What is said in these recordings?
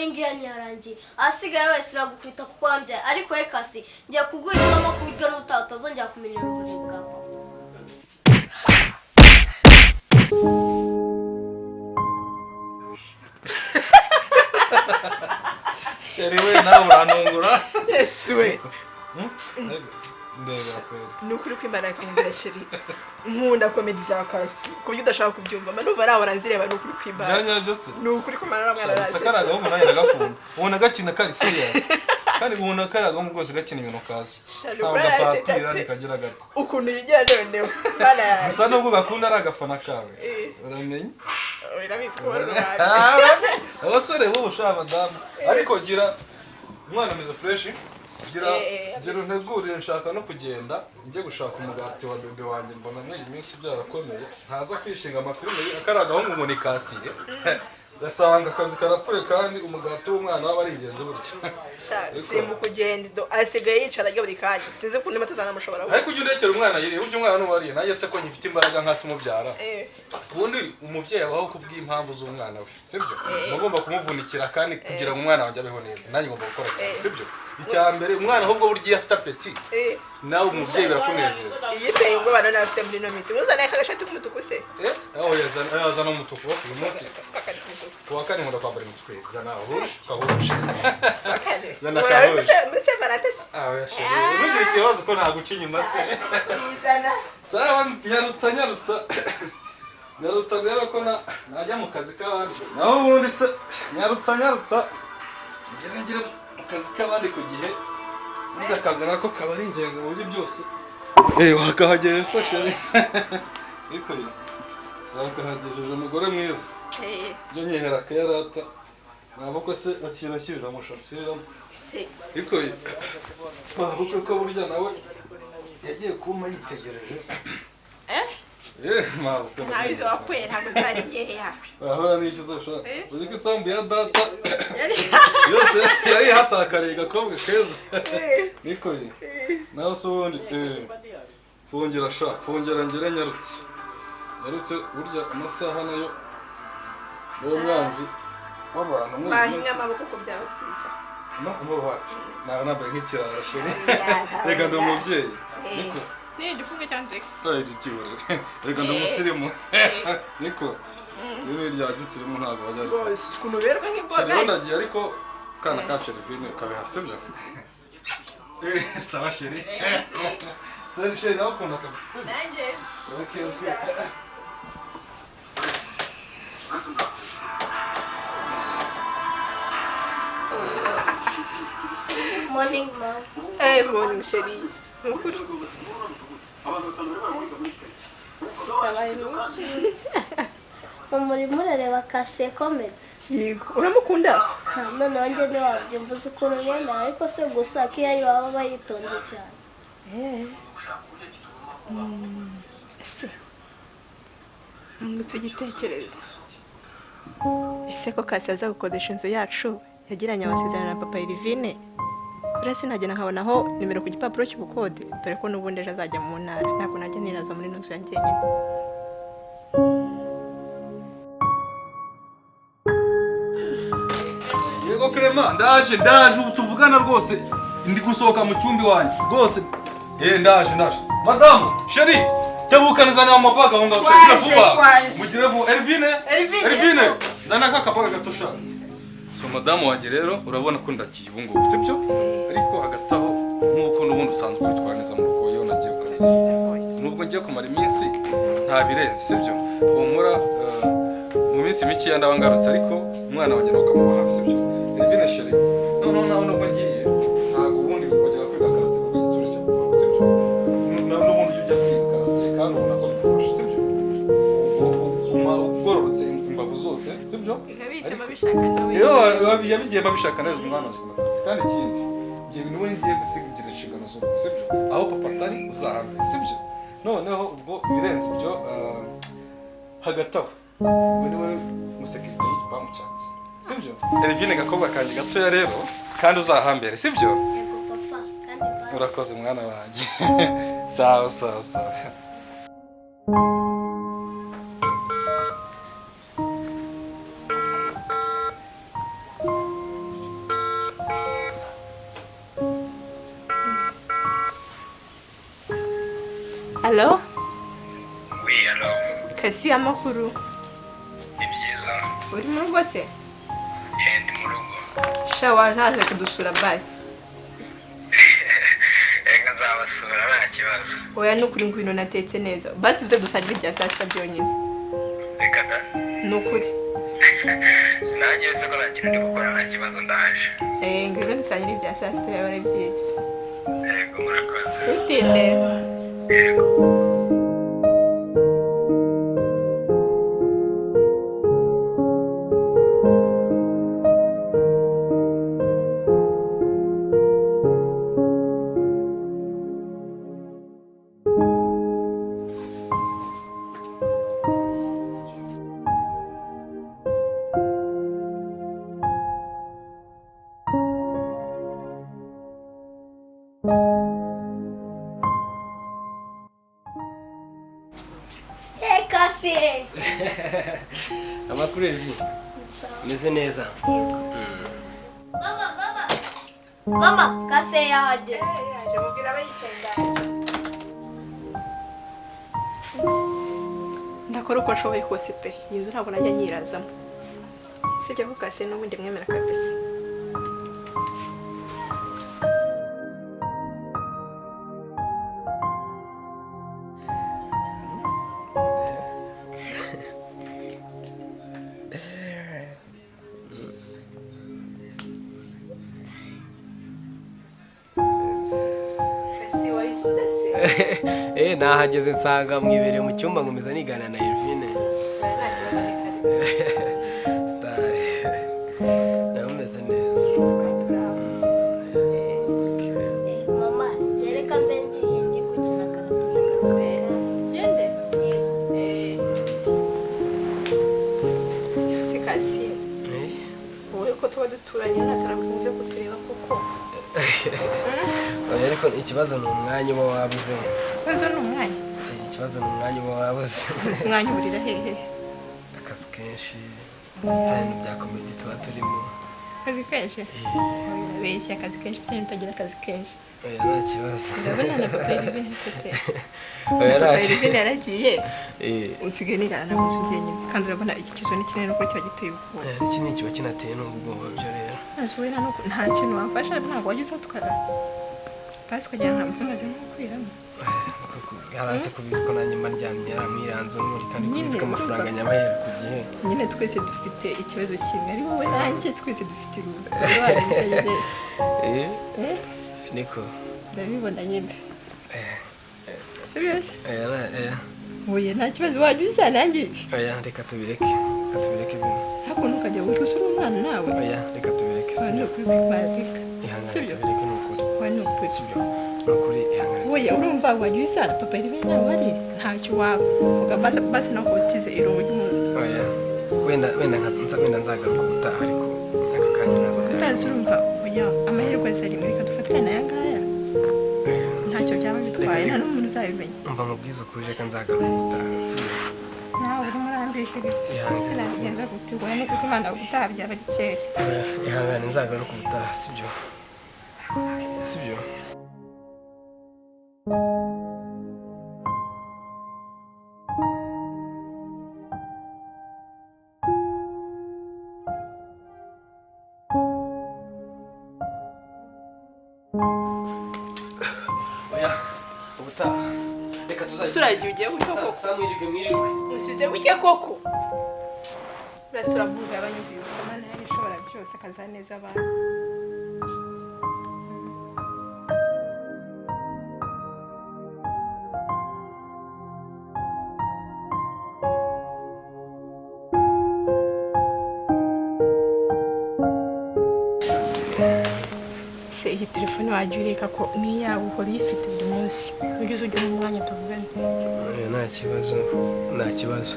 Dore ngiya ntiyarangiye, ahasigaye wese iragukubita kuko wambyaye. Ariko we Kasi, ngiye kuguha isomo ku buryo n'ubutaha utazongera kumenyera uburiri bwa papa. Chéri we, nawe urantungura. Yesu we! Ndebera kweli. Ni ukuri kwimana akamubwira, chéri, nkunda comedy za Kasi ku buryo udashaka kubyumva, mba numva nawe uranzireba, ni ukuri kwimana. Bya nyabyo se? Ni ukuri kwimana, uriya mwana Gusa arasetsa. kariya gahungu nanjye ndagakunda, ubona gakina kari serious, kandi ubona kariya gahungu rwose gakina ibintu kazi. Shari, ntabwo ukuri arasetsa gapapira pe. Nikagira gato. Ukuntu yigira noneho, mana yanjye. Gusa nubwo gakunda ari agafana kawe. Eh. Uramenye. Urabizi ko wari uruhande. Abasore b'ubu sha madamu, ariko gira umwana ameze fresh, gira. Eh, gira untegurire, nshaka no kugenda njye gushaka umugati wa bébé wanjye. Mbona muri iyi minsi byarakomeye, ntaza kwishinga amafilime. Akari agahungu ngo ni kasiye, gasanga akazi karapfuye, kandi umugati w'umwana waba ari ingenzi burya. Sha, simbuka ugende do, asigaye yicara arya buri kanya, sinzi ukuntu niba tuzanamushobora. Ariko ujya undekera umwana yiriye burya, umwana n'uwariye nanjye se ko nkifite imbaraga nkasi umubyara. Eh. Ubundi umubyeyi abaho kubw'impamvu z'umwana we, sibyo? Uba ugomba kumuvunikira, kandi kugira ngo umwana wanjye abeho neza nanjye ngomba gukora cyane. Eh. Sibyo? Icya mbere umwana ahubwo burya iyo afite appétit, Eh. nawe umubyeyi birakunezeza. Iyi iteye ubwoba none afite muri ino minsi, muzane akagashati k'umutuku se? Eh, aho yazana umutuku uyu munsi. Kakari k'umutuku. Ku wa kane nkunda kwambara imituku, zana rouge, kahuje. Wa kane. Zana Ubona kahuje. muri Saint Valentin se? Ah oya chéri, ntugire ikibazo ko naguca inyuma se. Izana. Sawa, nyarutsa, nyarutsa, nyarutsa rero ko na najya mu kazi k'abandi. Naho ubundi se, nyarutsa, nyarutsa ngira ngira mu kazi k'abandi ku gihe. Burya akazi nako kaba ari ingenzi mu buryo byose. Eh, wakahagejeje se chéri? Ariko wakahagejeje, umugore mwiza. Eh. Byo nyihera akayarata ntabwo se akira ashyiriramo shyiriramo. Se. Ariko mabukwe ko burya nawe yagiye kumpa yitegereje. Eh? Eh, mabukwe. Ntawe izo wakuye, ntabwo zari nkeya. Wahora n'icyo uzashaka. Eh? Uzi ko isambu ya data Yari yose yari ihatakariye gakobwa keza. Eh. Niko ye nawe se ubundi, eh, fungira sha, fungira ngere, nyarutse, nyarutse. Burya amasaha nayo niwo mwanzi w'abantu muri iyi Bahinga minsi. amaboko ko byaba byiza. No, no, wapi, nawe nambaye nk'ikirara chéri. Oya. Reka, ndi umubyeyi. Eh. Niko. Ni igifungo cyangwa ndeke? Ay, tutihorere. Reka, ndi umusirimu. Niko, iri ni irya gisirimu, ntabwo bazarifata. Rwose ukuntu uberwa nk'imboga. Chéri, ndagiye, ariko kana ka Cherivine kabeha, sibyo? Eh, sawa chéri. Sawa chéri, nawe ukunda kabisa, sibyo? Nanjye. Okay. Morning, mom. Eh, morning chéri. Nukuri. Sabaye nyinshi. Mama, urimo urareba Kasiye comedy? Yego, uramukunda? Noneho njye ntiwabyumva, uzi ukuntu mwenda, ariko se gusa ko iyo ari baba bayitonze cyane. Eh. Ese nungutse igitekerezo. Ese ko Kasi aza gukodesha inzu yacu, yagiranye amasezerano na papa Irivine, buriya sinagenda nkabonaho nimero ku gipapuro cy'ubukode, dore ko n'ubundi ejo azajya mu ntara, ntabwo najya niraza muri ino nzu yanjye nyine. Yego Clement, ndaje, ndaje, ubu tuvugana rwose ndi gusohoka mu cyumba iwanjye rwose. Eh, ndaje, ndaje. Madamu, chéri, tebuka nzana amabaga aho ngaho, chéri, Twaje, vuba. twaje. Mugire vuba. Elvine, Elvine. Elvine, nzana ka kabaga gato sha. So madamu wanjye rero, urabona ko ndagiye ubu ngubu, sibyo? Ariko hagati aho, nk'uko n'ubundi usanzwe witwara neza mu rugo iyo nagiye ku kazi, nubwo ngiye kumara iminsi nta birenze, sibyo? Humura, mu minsi mikeya ndaba ngarutse, ariko umwana wanjye nawe ukamuba hafi, sibyo? Elvine chéri, noneho nawe nubwo ngiye, ntabwo ubundi kongera kwiga karate kuko igitsure cyo kuvaho, sibyo? Nawe n'ubundi ujya ujya kwiga karate kandi ubona ko bigufasha, sibyo? Uguma ugororotse imbavu zose, sibyo? Iyo yabigiye babishaka neza, umwana wanjye akunda karate. Kandi ikindi, ngiye niwe ngiye gusigira inshingano z'urugo, sibyo? Aho papa atari uzahambe, sibyo? Noneho ubwo ibirenze ibyo, hagati aho we niwe musekirite w'igipangu cyanjye, sibyo? Elvine, gakobwa kanjye gatoya rero, kandi uzahambere, sibyo? Yego papa, kandi bye. Urakoze mwana wanjye. Sawa sawa sawa. Allo? Oui, allo. Kasi amakuru. Ni byiza. Uri mu rugo se? Ndi mu rugo. Sha waje kudusura basi. Ega nzabasura nta kibazo. Oya nukuri ngwino natetse neza. Basi uze dusangire ibya saa sita byonyine. Reka da. Nukuri. Nanjye uretse ko nta kintu ndi gukora nta kibazo ndaje. Ngwino dusangire ibya saa sita byaba ari byiza. Yego murakoze. Sutinde. Yego. Amakuru Elvi. Meze neza. Mama, mama. Mama, Kase yahageze. Yaje mubwira abayicaye ndaje. Ndakora uko nshoboye kose pe. Iyi nzu ntabwo najya nyirazamo. Sibyo ko Kase n'ubundi mwemera kabisa. Nahageze nsanga mwibereye mu cyumba nkomeza nigana na Elvine. Nta kibazo ni kare. Star. Nameze neza. Mama, yereka mbe ndi gukina karate ndagaruka. Gende. Se Kasi. Wowe ko tuba duturanye natarakunze kutureba kuko. Oya ariko ikibazo ni umwanya uba wabuze. Ikibazo ni umwanya? Ikibazo ni umwanya uba wabuze. Umwanya uburira hehe? Akazi kenshi, ibintu bya komedi tuba turimo. Akazi kenshi? Urabeshya akazi kenshi cyane utagira akazi kenshi. Oya nta kibazo. Urabona na papa Elvine se. Oya nta Papa kibazo. Elvine yaragiye. Usigaye nirana mu nzu njyenyine. Kandi urabona iki kizu ni kinini nuko kiba giteye ubwoba. Iki ni kiba kinateye n'ubwoba byo rero. Ntazi we nta kintu wamfasha ntabwo wajya uzatwara. Basi kugira ngo mpamaze nko kwiramo. Haraze kubizi ko nanjye mba ndyamye yaramwiranze umuri kandi kubizi ko amafaranga nyabahera ku gihe. Nyine twese dufite ikibazo kimwe ari wowe nanjye twese dufite uruhare. Niko. Ndabibona nyine. Serious? Oya. Oya nta kibazo wajya uza nanjye. Oya reka tubireke. Reka tubireke ibintu. Hakuno ukajya usura umwana nawe. Oya reka tubireke. Sibyo kuri Big Ihangane tubireke ni ukuri. Oya ni ukuri. Sibyo. Ni ukuri ihangane. Oya urumva wajya uza papa Elvine nawe ari ntacyo waba. Ugafata basi no kukize irungu ry'umunsi. Oya. Wenda wenda nzagaruka ubutaha ariko aka kanya ntabwo. Utazi urumva oya amahirwe azari reka dufatirane aya ngaya. Ntacyo byaba bitwaye nta n'umuntu uzabimenya. Umva nkubwize ukuri reka nzagaruka ubutaha. Sibyo. Nawe urimo urambeshereza. Sinabigenza gute ngo ni kuko Imana ubutaha byaba ari kera. Ihangane nzagaruka ubutaha sibyo. Sibyo. Oya, ubutaha. Reka tuzajya. Usuragiye ugiye gutyo koko. Samwirirwe mwirirwe. Usize wike koko. Urasura mpunga yabanyumviye ubusa Mana ishobora byose akaza neza abantu. Se iyi telefone wajya ureka ko niyawe uhora uyifite buri munsi. Ujye uza mu mwanya tuvugane. Nta kibazo, nta kibazo.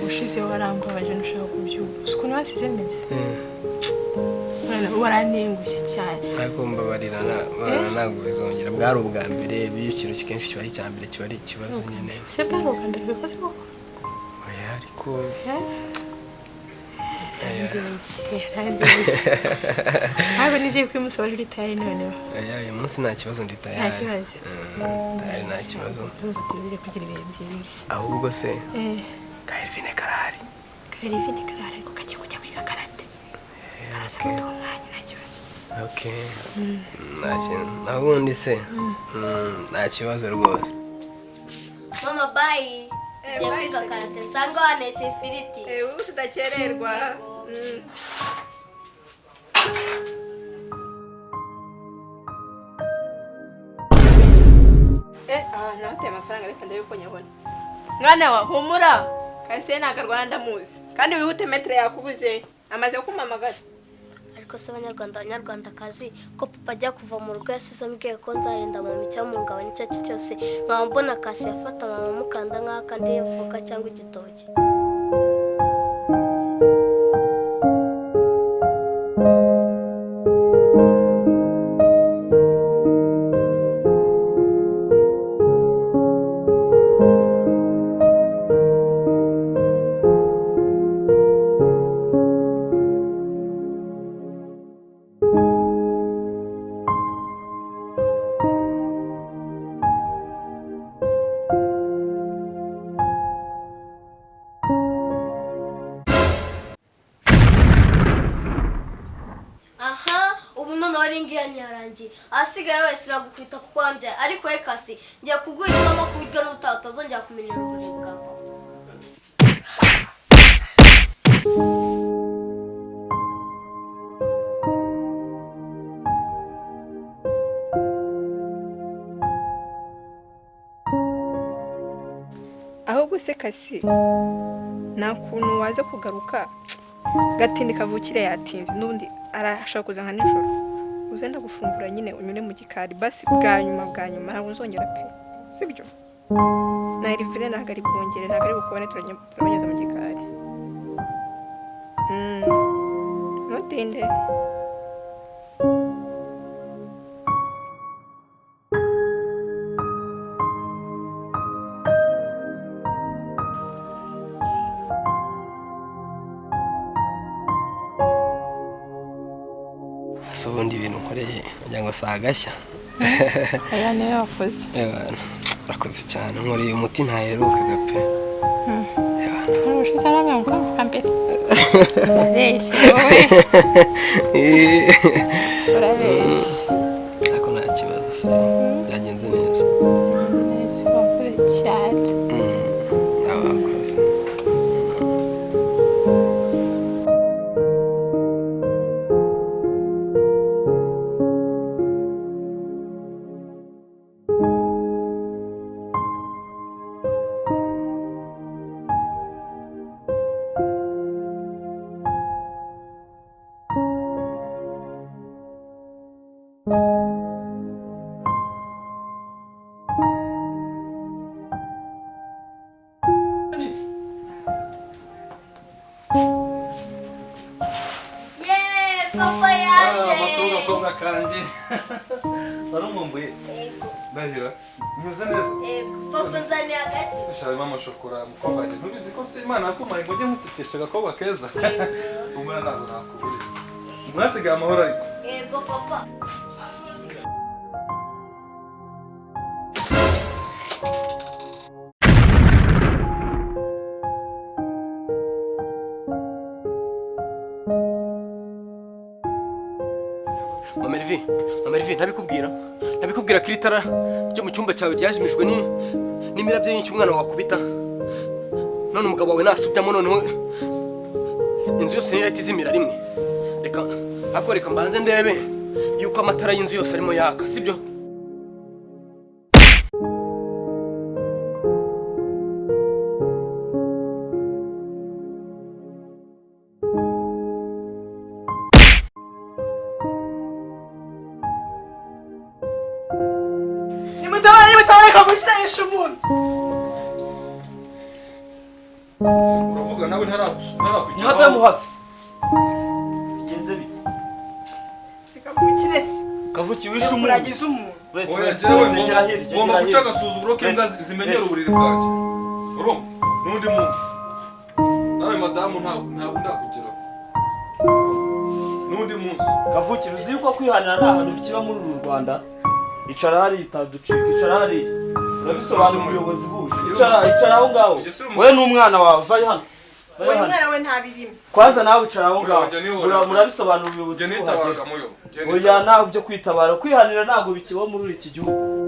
Ushize warambabaje ntushaka kubyumva. Ukuntu wasize meze. Mwana waranengushye cyane. Ariko mbabarira ntabwo bizongera. Bwari ubwa mbere iyo ikintu kenshi kiba ari icya mbere kiba ari ikibazo nyine. Se bwari ubwa mbere bikoze koko? Oya ariko Yarandeshye. Ntabwo nizeye ko uyu munsi waje uri tayari noneho. Oya, uyu munsi nta kibazo, ndi tayari. Nta kibazo. Tayari nta kibazo. Ndumva tugiye kugira ibihe byiza. Ahubwo se ka Elvine karahari? Elvine karahari ariko kagiye kujya kwiga karate. Karaza kuduha umwanya, nta kibazo. Okay. Nta kintu. Naho ubundi se nta kibazo rwose. Mama, bye. Ngiye kwiga karate nsanga wanekeye ifiriti. Ubu tudakererwa. Ahantu hateye amafaranga, reka ndebe uko nyabona. Mwana wa humura, kahise ntabwo arwana ndamuzi. Kandi wihute, metere yakubuze, amaze kumpamagara. Ariko se abanyarwanda, abanyarwandakazi, ko papa ajya kuva mu rugo yasize ambwiye ko nzarinda mama icyamuhungabanya icyo ari cyo cyose, nkaba mbona Kasi afata mama amukanda nk'aho akandiye voka cyangwa igitoki. Aha, ubu noneho ngiya ntiyarangiye. Ahasigaye wese iragukubita kuko wambyaye, ariko we Kasi ngiye kuguha isomo ku buryo n'ubutaha utazongera kumenyera uburiri bwa papa. Ahubwo se Kasi, nta kuntu waza kugaruka gatindi kavukire yatinze, n'ubundi arashobora kuza nka nijoro. Uze ndagufungura nyine unyure mu gikari, basi bwa nyuma bwa nyuma ntabwo nzongera pe, sibyo? Na Elvine ntabwo ari bwongere, ntabwo ari bukubone, turabanyuza mu gikari. Ntutinde. Ese ubundi ibintu nkoreye wagira ngo si agashya? Aya niyo wakoze. Urakoze cyane, nkoreye umuti ntaherukaga pe. Ubushize arabanga bwa mbere. Urabeshya wowe. Urabeshya. Ariko nta kibazo se, byagenze neza. Wakoze cyane. Wakoze. Papa yaje. Amakuru gakobwa kanjye. Warumumbuye? Ndahira. Umeze neza? Yego. Papa uzaniye agati. Sharimo amashokora mukobwa wanjye. Ntubizi ko se Imana yakumpaye ngo ujye nkutetesha agakobwa keza. Ubona ntabwo nakuburira. Mwasigaye amahoro ariko. Yego papa. Mama Elvie, ntabikubwira ko iri tara ryo mu cyumba cyawe ryajimijwe n'imirabyo y'icyo umwana wakubita. None umugabo wawe nasubyamo, noneho inzu yose nirahita izimira rimwe. Reka ariko reka mbanze ndebe yuko amatara y'inzu yose arimo yaka, sibyo? Uravuga nawe ntarakugeraho. Muhave muhave. Bigenze bite? Sikavukire se. Kavuki wishe umuntu. Uragize umuntu. Oya jewe ngomba guca agasuzuguro k'imbwa zimenyera uburiri bwanjye. Urumva? N'undi munsi. Nawe madamu ntabwo ndakugeraho. N'undi munsi. Kavukire, uzi yuko kwihanira nta hantu bikiba muri uru Rwanda. Icara hariya utaducika, icara hariya, urabisobanura ubuyobozi buje. Icara, icara aho ngaho. Wowe n'umwana wawe, vayo hano, vayo Uyu hano. mwana we ntabirimo. Kwanza nawe icara aho ngaho. Njye nihorera. Murabisobanura ubuyobozi Njye buhagera. nitabaraga muyo. Njye Oya, ntabwo byo kwitabara, kwihanira ntabwo bikibaho muri iki gihugu.